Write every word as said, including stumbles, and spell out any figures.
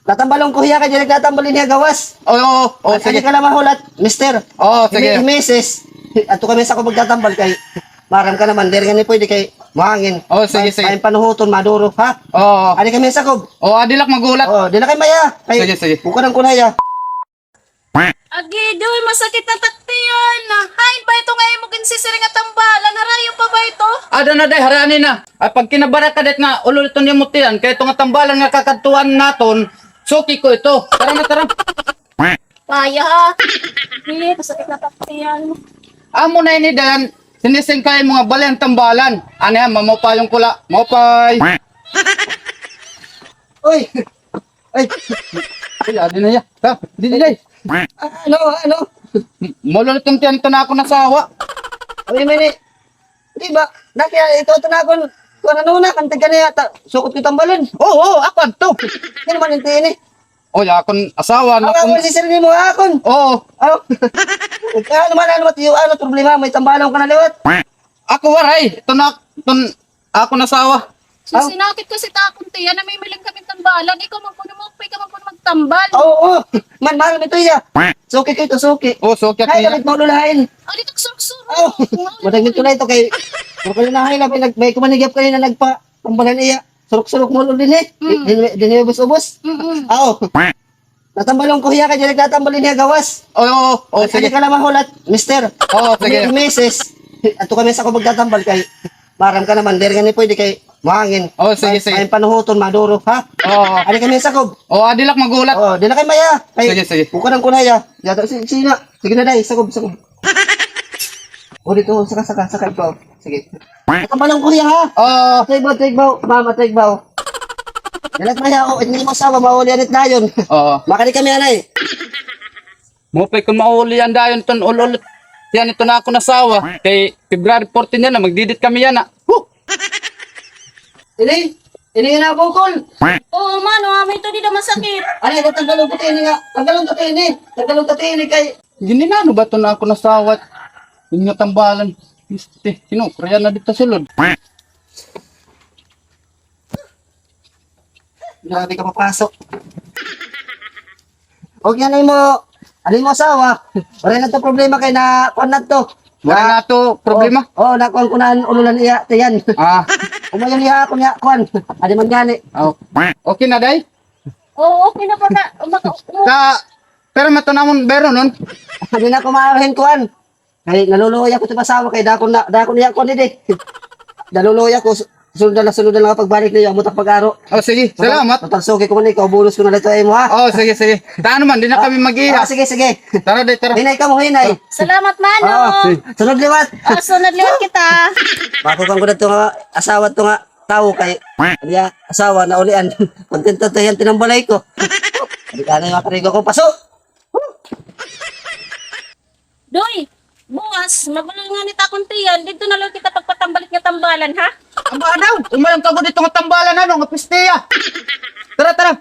Tatambalon ko hiya kay diri natambal dinhi ha gawas. Oo, oo, oo, sige. Adi ka la mahulat, mister. Oo, sige. Hi misis. Adto kami ha sakob magtatambal kay maaram ka naman, diri ngani pwede kay mahangin. Oo, sige, sige. Maaram panuhoton, maduro, ha? Oo. Adi kami ha sakob. Oo, adi la ak maghulat. Oo, di na kay maya. Sige, sige. Bukanan ko na hiya. Agi, Doy, masakit na it ak tiyan. Hain ba ito nga imo ginsisiring nga tambalan? Harayo pa ba ito? Ada na, day, harani na. Ay, pagkinabaraka, day, nga ul-ul iton imo tiyan, kay ito nga tambalan nga kakadtuan naton, suki ko ito. Tara na, tara. Paya, ha? Agi, masakit na it ak tiyan. Amo na ini, dayan, sinising kay mga bali an tambalan. Ani, ha, mamapayon ko la. Maupay. Uy, Ay, ay, adi na hiya. Ha? Didi, day. Ah, ano, ano? Maul-ul iton tiyan iton akon asawa. Ay, mini. Di ba? Nakiya, ito, ito na akon, kuan, ano na, kantig ka niya, ta-, sukot ko tambalan. Oo, oo, ako adto. Sino man yung tiyan eh? Oy, akon asawa na. Ako, akon sisir mo, akon. Oo. Ano? Ano man, ano, matiyo, ano, problema, may tambalan ka na liwat. Ako waray. Ito na, iton akon asawa. Sisinakit kasi it akon tiyan, namimiling kami tambalan. Ikaw man kuno, maupay ka man kuno magtambal. Oo, oo. Man, mahal mi ito, iya. Suki ko ito, suki. Oo, suki ako, iya. Ay, kapit mo lulahain. Ah, dito, surok-surok. Oo. Madagmit ko na ito kay, pero kanina, ay, labi, nag-, may kumanigap kanina, nagpa-, tambalan iya. Surok-surok mo, din eh. Mm. Din, din, din, ubos-ubos. Mm-mm. Oo. Tatambalon ko hiya kay diri natambal dinhi ha gawas. Oo, oo, oo, sige. Adi ka la mahulat, mister. Oo, sige. Hi misis. Adto kami ha sakob magtatambal kay maaram ka naman, diri ngani pwede kay mahangin. Oo, sige, sige. Maaram panuhoton, maduro, ha? Oo. Adi kami ha sakob. Oo, adi la ak maghulat. Oo, di na kay maya. Sige, sige. Bukanan ko na hiya. Yata, si-, sige na. Sige na, day, sakob, sakob. O, dito, saka, saka, saka ito. Sige. Tatambalon ko hiya, ha? Oo. Tuig baw, tuig baw. Mama, tuig baw. Dalat na hiya, o, hindi mo asawa, mauli anit dayon. Oo. Makadi kami, anay. Maupay kon mauli an dayon iton ul-ul. Tiyan iton akon asawa. Kay February fourteen yana, magdidit kami yana. Huh! Ini, ini na bukol. Oo, mano, amo ito, di na masakit. Ano, ito, tanggalon ko ini nga. Tanggalon ko ini. Tanggalon ko ini kay Gininano ba ito na akon asawa? Ini nga tambalan. Este, kinukurya na dito sulod. Grabe ka papasok. Okay, ano mo? Ano mo asawa? Wala na to problema kay na, kuan na to. Wala na to problema? Oo, nakuan ko na an ul-ul an iya, tiyan. Ah. Umayon iya ako niya, kuan. Adi man gani. Oh. Okay na, day? Oo, okay na po na. Umaka-, um- Ka, pero mato namon, bero nun. Adi na ko maahin, kuan. Kay naluluoy ako sa asawa kay dakon na, dakon niya ako nidi. Naluluoy ako, su-, sunod na, sunod na lang ang pagbalik niya, amo ta pag-aro. Oh, sige, salamat. Matarsuki ko man ikaw, bonus ko na dito ay mo, ha? Oh, sige, sige. Taano man, di na kami mag-iya. Ah, sige, sige. Tara, day, tara. Hinay ka mo, hinay. Salamat, Manong. Oh, sunod liwat. Oh, sunod liwat kita. Bakukan ko na ito nga asawa ito nga tao kay niya asawa na ulian. Kontento ito yan, tinambalay ko. Hindi ka na yung makarigo ko. Paso! Doy, buwas, magulo nga nita akon tiyan, didto na lang kita pagpatambalik nga tambalan, ha? Aba daw, umayon ka gud didto nga tambalan, ano, nga pistiya. Tara, tara.